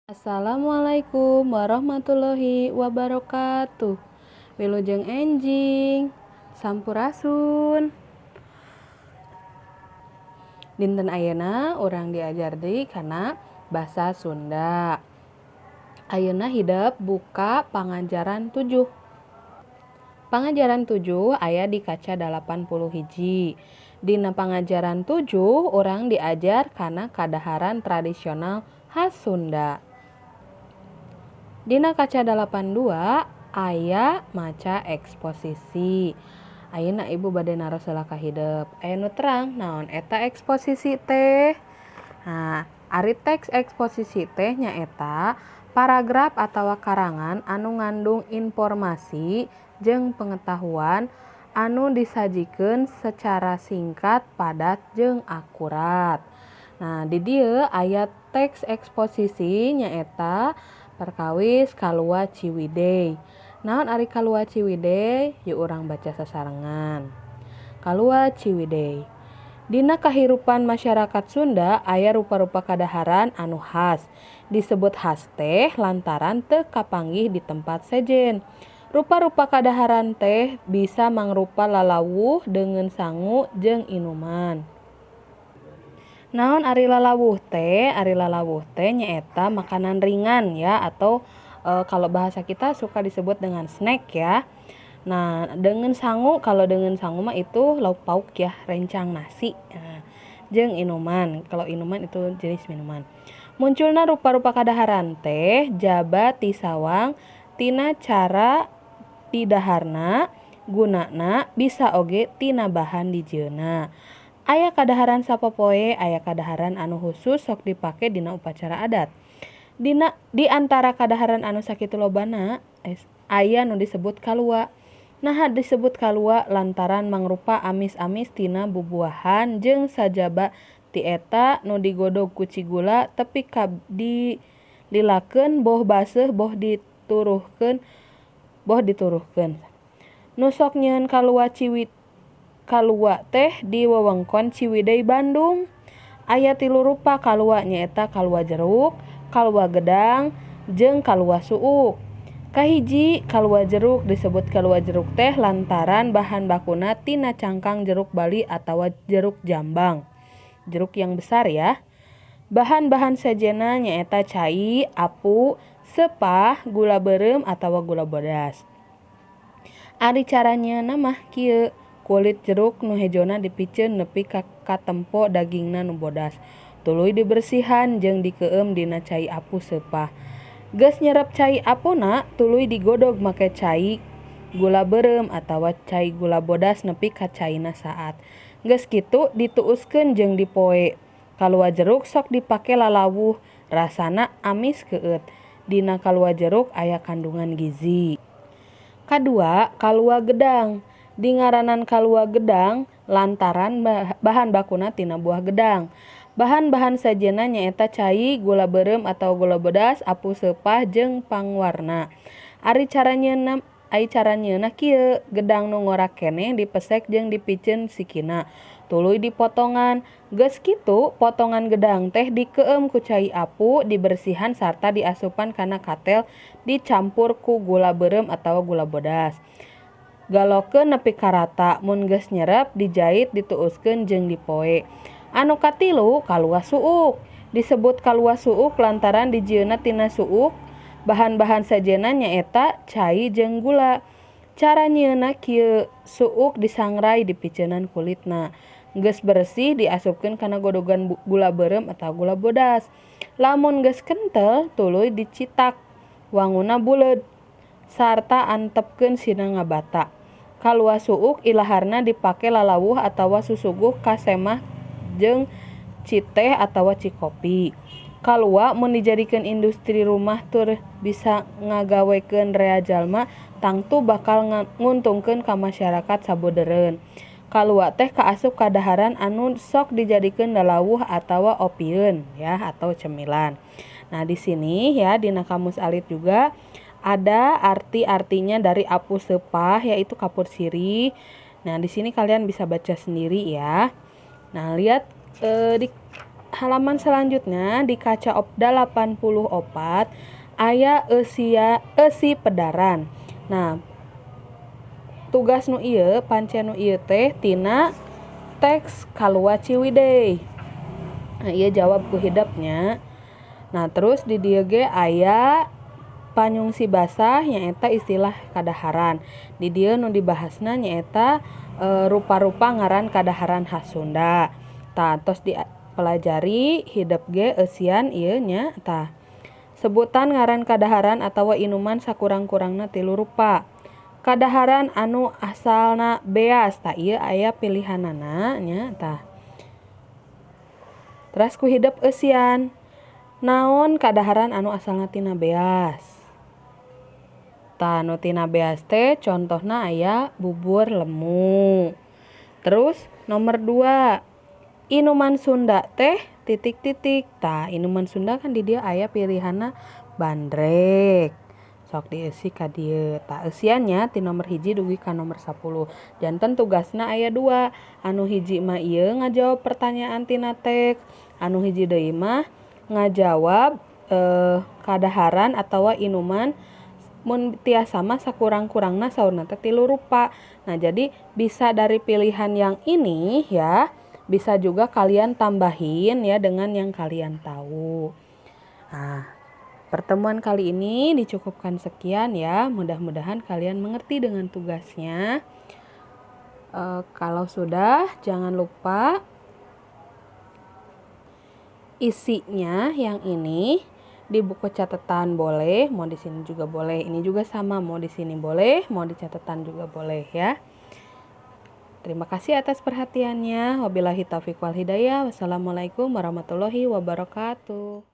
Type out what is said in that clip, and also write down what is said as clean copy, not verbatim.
Assalamualaikum warahmatullahi wabarakatuh. Wilujeng enjing, sampurasun. Dinten ayeuna urang diajar deui kana basa Sunda. Ayeuna hidep buka pangajaran 7. Pangajaran 7 aya di kaca 81. Dina pangajaran 7 urang diajar kana kadaharan tradisional khas Sunda. Dina kaca 82 aya maca eksposisi. Ayeuna ibu bade naros heula ka hidep. Aya nu terang naon eta eksposisi teh? Nah, ari teks eksposisi teh nyaeta paragraf atawa karangan anu ngandung informasi jeung pengetahuan anu disajikeun secara singkat, padat jeung akurat. Nah, di dieu aya teks eksposisi nyaeta perkawis Kalua Ciwidey. Naon ari Kalua Ciwidey? Yuk urang baca sasarengan. Kalua Ciwidey. Dina kahirupan masyarakat Sunda aya rupa-rupa kadaharan anu khas. Disebut khas teh lantaran teu kapanggih di tempat sejen. Rupa-rupa kadaharan teh bisa mangrupa lalawuh deungeun sangu jeung inuman. Naon ari lalawuh teh? Ari lalawuh teh nyaeta makanan ringan ya, atau kalau bahasa kita suka disebut dengan snack ya. Nah, deungeun sangu, kalau deungeun sangu mah itu lauk pauk ya, rencang nasi. Nah, jeung inuman, kalau inuman itu jenis minuman. Munculna rupa-rupa kadaharan teh jaba ti sawang tina cara didaharna, gunana bisa oge tina bahan dijieunna. Aya kadaharan sapopoe, aya kadaharan anu khusus sok dipake dina upacara adat. Dina di antara kadaharan anu sakitu lobana, aya nu disebut kalua. Naha disebut kalua lantaran mangrupa amis-amis tina bubuahan jeung sajaba ti eta nu digodog ku cigula tepi ka dililakeun boh baseuh boh dituruhkeun. Nu sok nyieun kalua kalua teh di wewengkon Ciwidey Bandung. Aya tilu rupa kalua nyaeta kalua jeruk, kalua gedang, jeung kalua suuk. Kahiji, kalua jeruk disebut kalua jeruk teh lantaran bahan bakuna tina cangkang jeruk Bali atawa jeruk jambang. Jeruk yang besar ya. Bahan-bahan sejenna nyaeta cai, apu, sepah, gula beureum atawa gula bodas. Ari cara nyieunna mah kieu. Kulit jeruk nu hejona dipiceun nepi ka katempo dagingna nu bodas. Tuluy dibersihan jeung dikeueum dina cai apu seupah. Geus nyerep cai apuna, tuluy digodog make cai gula beureum atawa cai gula bodas nepi ka caina saat. Geus kitu dituuskeun jeung dipoe. Kalua jeruk sok dipake lalawuh, rasana amis keueut. Dina kalua jeruk aya kandungan gizi. Kadua, kalua gedang. Dingaranan kalua gedang lantaran bahan bakuna tina buah gedang. Bahan-bahan sejenna nyaeta cai, gula beureum atawa gula bodas, apu seupah jeung pangwarna. Ari cara nyieunna kieu, gedang nu ngora keneh dipesek jeung dipiceun sikina. Tuluy dipotongan. Geus kitu potongan gedang teh dikeueum ku cai apu, dibersihan sarta diasupan kana katel dicampur ku gula beureum atawa gula bodas. Galokeun nepi ka rata, mun geus nyerep dijait, dituuskeun jeung dipoe. Anu katilu, kalua suuk. Disebut kalua suuk lantaran dijieunna tina suuk. Bahan-bahan sejenna nyaeta cai jeung gula. Cara nyieunna kieu, suuk disangrai dipiceunan kulitna. Geus bersih diasupkeun kana godogan gula beureum atawa gula bodas. Lamun geus kentel tuluy dicitak, wanguna buleud sarta antepkeun sina ngabata. Kalua suuk ilaharna dipake lalawuh atawa susuguh kasemah jeung citeh atawa cikopi. Kalua mun dijadikeun industri rumah tur bisa ngagawekeun rea jalma, tangtu bakal nguntungkeun ka masyarakat sabodeureun. Kalua teh kaasup kadaharan anu sok dijadikeun lalawuh atawa opieun ya, atau cemilan. Nah, di sini ya dina kamus alit juga ada arti-artinya dari apu sepah yaitu kapur sirih. Nah, di sini kalian bisa baca sendiri ya. Nah, lihat di halaman selanjutnya di kaca 84 aya eusi pedaran. Nah, tugas nu ieu pancen nu ieu teh tina teks Kalua Ciwidey. Nah, ieu jawab ku hidepnya. Nah, terus di dieu ge aya panyungsi basah nyaeta istilah kadaharan. Di dieu nu dibahasna nyaeta rupa-rupa ngaran kadaharan khas Sunda. Tah, tos dipelajari hidep ge eusian ieu nya. Tah, sebutan ngaran kadaharan atawa inuman sakurang-kurangna 3 rupa. Kadaharan anu asalna beas, tah ieu aya pilihanana nya. Tah, teras ku hidep eusian naon kadaharan anu asalna tina beas. Tah, nu tina beas teh contohna aya bubur lemu. Terus nomor 2, inuman Sunda teh titik-titik. Tah, inuman Sunda kan di dieu aya pilihanna bandrek. Sok dieusi ka dieu. Tah, eusiannya ti nomor 1 dugi ka nomor 10. Janten tugasna aya 2. Anu hiji mah ieu ngajawab pertanyaan tina teks, anu hiji deui mah ngajawab kadaharan atawa inuman mun tiasa mah sakurang-kurangna saurna teh 3 rupa. Nah, jadi bisa dari pilihan yang ini ya, bisa juga kalian tambahin ya dengan yang kalian tahu. Nah, pertemuan kali ini dicukupkan sekian ya. Mudah-mudahan kalian mengerti dengan tugasnya. Kalau sudah, jangan lupa isinya yang ini di buku catatan boleh, mau di sini juga boleh. Ini juga sama, mau di sini boleh, mau di catatan juga boleh ya. Terima kasih atas perhatiannya. Wabillahi taufiq wal hidayah. Wassalamualaikum warahmatullahi wabarakatuh.